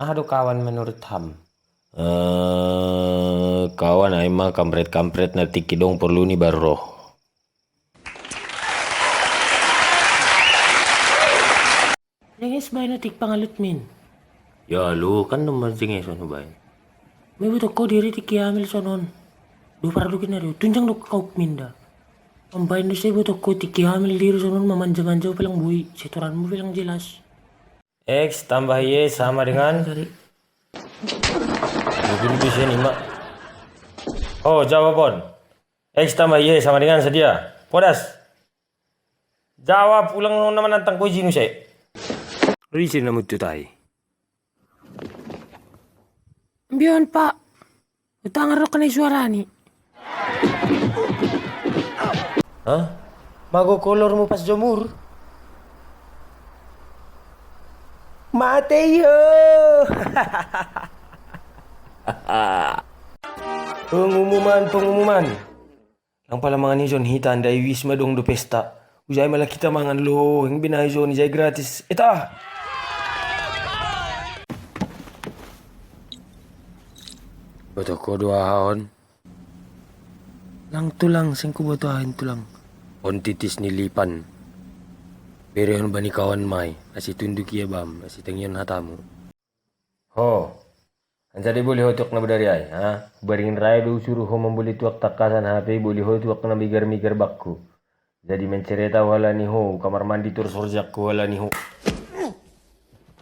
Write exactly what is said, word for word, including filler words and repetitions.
Aha do kawan menurut ham? Eh, kawan ai ma kampret-kampret na tikki dong porlu ni barro. Jenges bae na tik pangalut min. Ya lu kan nomor jenges ono bae. Me butuh ko diri tikki hamil sonon. Du paradu kina do tunjang do kau minda. Ambain do se butuh ko tikki hamil diri sonon mamanja-manja pelang bui setoranmu pelang jelas. X tambah Y sama dengan. Mungkin bisa ni mak. Oh, jawab on. X tambah Y sama dengan sedia. Podas. Jawab ulang nama nantang ko jinu se. Risi namu tutai. Bion pak. Utang rok ni suara ni. Hah? Mago kolor mu pas jomur. Mate yo. Pengumuman, pengumuman. Lang pala mangan ison hita andai wisma dong do pesta. Ujai mala kita mangan lo, yang bina ison ijai gratis. Eta. Botoko dua haon. Lang tulang sengku boto ahin tulang. On titis ni lipan. Berehon bani kawan mai, asi tunduk ia bam, asi tengion hatamu. Ho. Ansa de boleh ho tuak na bodari ai, ha? Baringin rai do usuru ho mamboli tuak takasan H P boleh ho tuak na migar-migar bakku. Jadi mencereta uhala ni ho, kamar mandi tur sorjakku uhala ni ho.